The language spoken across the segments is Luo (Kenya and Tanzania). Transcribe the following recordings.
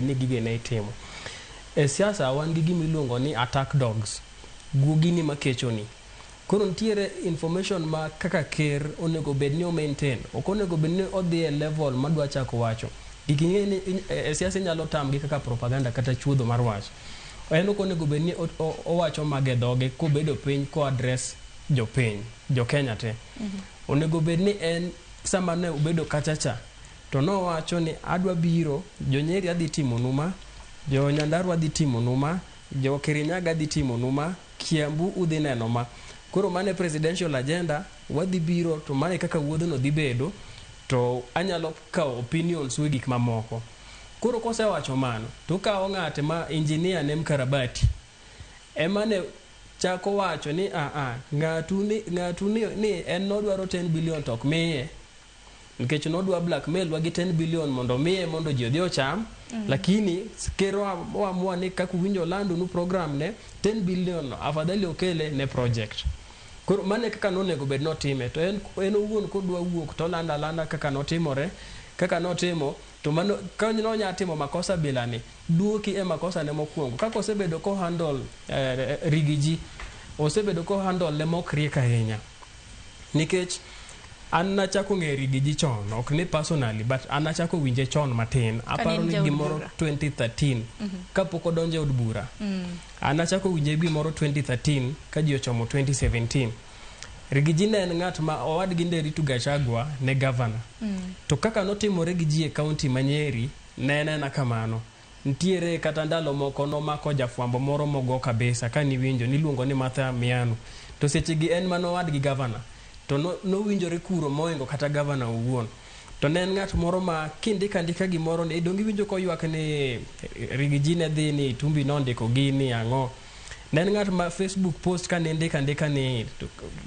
Ni gige ne itimo e siasa. Wan gi gima iluongo ni attack dogs, guogi ni makechoni. Koro nitiere information ma kaka ker onego bed ni o maintain, ok onego bed ni odhi e level madwa chako wacho gik ing'e ni e siasa inyalo tamgi kaka propaganda kata chuodho mar wach. En ok onego bed ni owacho mage dhoge kobedo piny ko address jopiny, jo Kenya te. Onego bed ni en sama ne obedo kacha cha to nowacho ni adwa biro jo Nyeri, adhi timonu ma, jo Nyandarua adhi timonu ma, jo Kirinyaga adhi timonu ma, Kiambu udhi neno ma. Koro mano e presidential agenda wadhi biro, to mano e kaka wuodhno dhi bedo, to anyalo kawo opinions e gik mamoko. Koro kosewacho mano to okawo ng'ate ma engineer ne mkarabati ema ne chako wacho ni aa ng'atu ni en nodwaro 10 billion to ok miye nikech nodwa blackmail wa gi 10 billion mondo miye mondo ji odhi ocham. Lakini ker oamua ni kaka uwinjo lando nu program ne 10 billion no, afadhali okele ne project. Koro mano e kaka nonego bed notime. To en owuon kodwa wuok to olando alanda kaka notimore, kaka notimo, to mano ka nonya timo makosa bilani duoki e makosa ne mokwongo kaka osebedo ko handle Riggy G, osebedo ko handle ne mok riek ahinya, nikech an nachako ng'eyo Riggy G chon, ok ni personally, but an nachako winje chon matin, aparo ni gimoro 2013 kapok odonjo e od bura. An nachako winje gimoro 2013 ka ji ochomo 2017. Riggy G ne en ng'at ma owadgi Nderitu Gachagua ne governor. To kaka notimore gi ji e kaunti ma Nyeri ne en ena kamano. Nitiere kata ndalo moko nomako jafwambo moro mogo kabisa ka niwinjo niluongo ni Martha Miano, to sechegi en mana owadgi gavana to nowinjore kuro moingo kata gavana owuon. To ne en ng'at moro ma kindiko andika gimoro ni donge iwinjo koywak ni Riggy G ne dhi ni Itumbi nondiko gini ang'o. Ne en ng'at ma Facebook post ka ne ndiko andika ni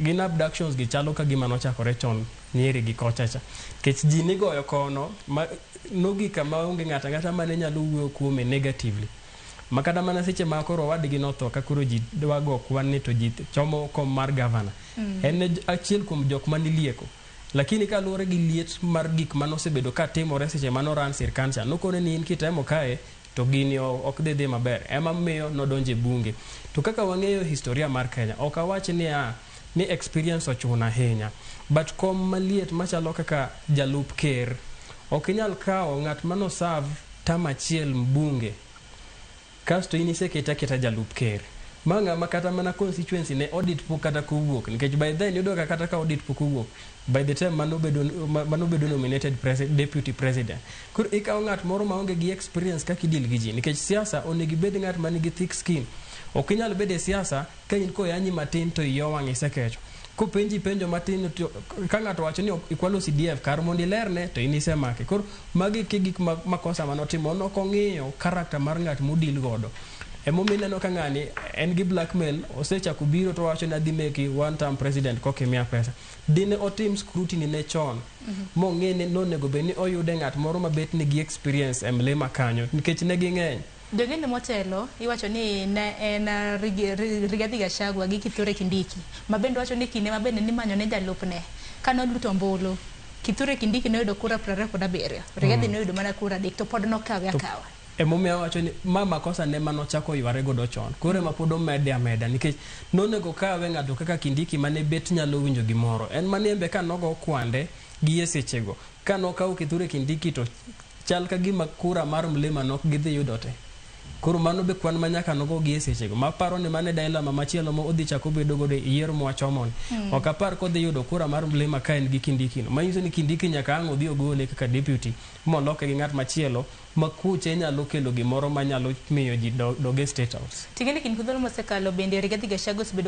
gin abductions gi chalo ka gima nochakore chon Nyeri gi kocha cha, nikech ji nigoyo kono ma nogik kama onge ng'ato ang'ata mane nyalo wuoyo kuome negatively, ma kata mana seche ma koro owadgi notho ka koro ji dwa go kwan ni to ji chomo kom mar gavana, en achiel kuom jok manilieko. Lakini kaluwore gi liet mar gik manosebedo ka timore seche manoran sirkal cha, nokone ni in kitemo kae to gini ok dhi dhi maber, ema miyo nodonjo e bunge. To kaka wang'eyo historia mar Kenya, ok awach niya ni experience ochuno ahinya, but kom maliet machalo kaka jalup ker, ok inyal kawo ng'at mano serve term achiel mbunge kasto in isekete aketa jalup ker ma ng'ama kata mana constituency ne audit pok kata kowuok, nikech by then yudo ka kata ka audit pok owuok by the time manobedo nominated deputy president. Koro ikawo ng'at moro maonge gi experience kaka idil gi ji, nikech siasa onego ibed ng'at manigi thick skin. Ok inyal bedo e siasa ka in koyanyi matin to iyi owang', isekecho kopenji penjo matin to ka ng'ato wacho ni ikwalo CDF, kar mondo ilerne to in isemake. Koro magi ke gik ma makosa manotimo, nok ong'iyo character mar ng'at modil godo. Emomiyo ineno ka ng'ani en gi blackmail osechako biro to wacho ni adhi meki one term president kokimiya pesa. Dine otim scrutiny ne chon mong'e ni nonego bed ni oyude ng'at moro mabet nigi experience e mlima kanyo, nikech ne ging'eny. Jong'eni motelo iwacho ni ne en Rigathi Gachagua gi Kithure Kindiki, ma bende wacho ni kinde ma bende nimanyo ne jalupne kane oluto ombulu, Kithure Kindiki noyudo kura 27, Rigathi noyudo mana kura 3, to pod nokawe akawa. Emomiyo awacho ni ma makosa ne manochako yware godo chon, koro ema pod omede ameda, nikech nonego kawe ng'ato kaka Kindiki mane bet nyalo winjo gimoro en mane embe ka nogo kwande gi e sechego ka nokawo Kithure Kindiki to chal ka gima kura mar mlima nok gidhi yudo te. Koro mano be kwan ma nyaka nogo gi e sechego maparo ni mane dilemma machielo ma odhi chako bedo godo e yiero mwachomoni. Ok apar kodhi yudo kura mar mlima ka en gi Kindiki no, manyiso ni Kindiki nyaka ang' odhi ogole kaka deputy moloke gi ng'at machielo ma kuche nyalo kelo gimoro manyalo miyo ji dog e State House. Ting'eni kind thuolo mosekalo bende Rigathi Gachagua osebedo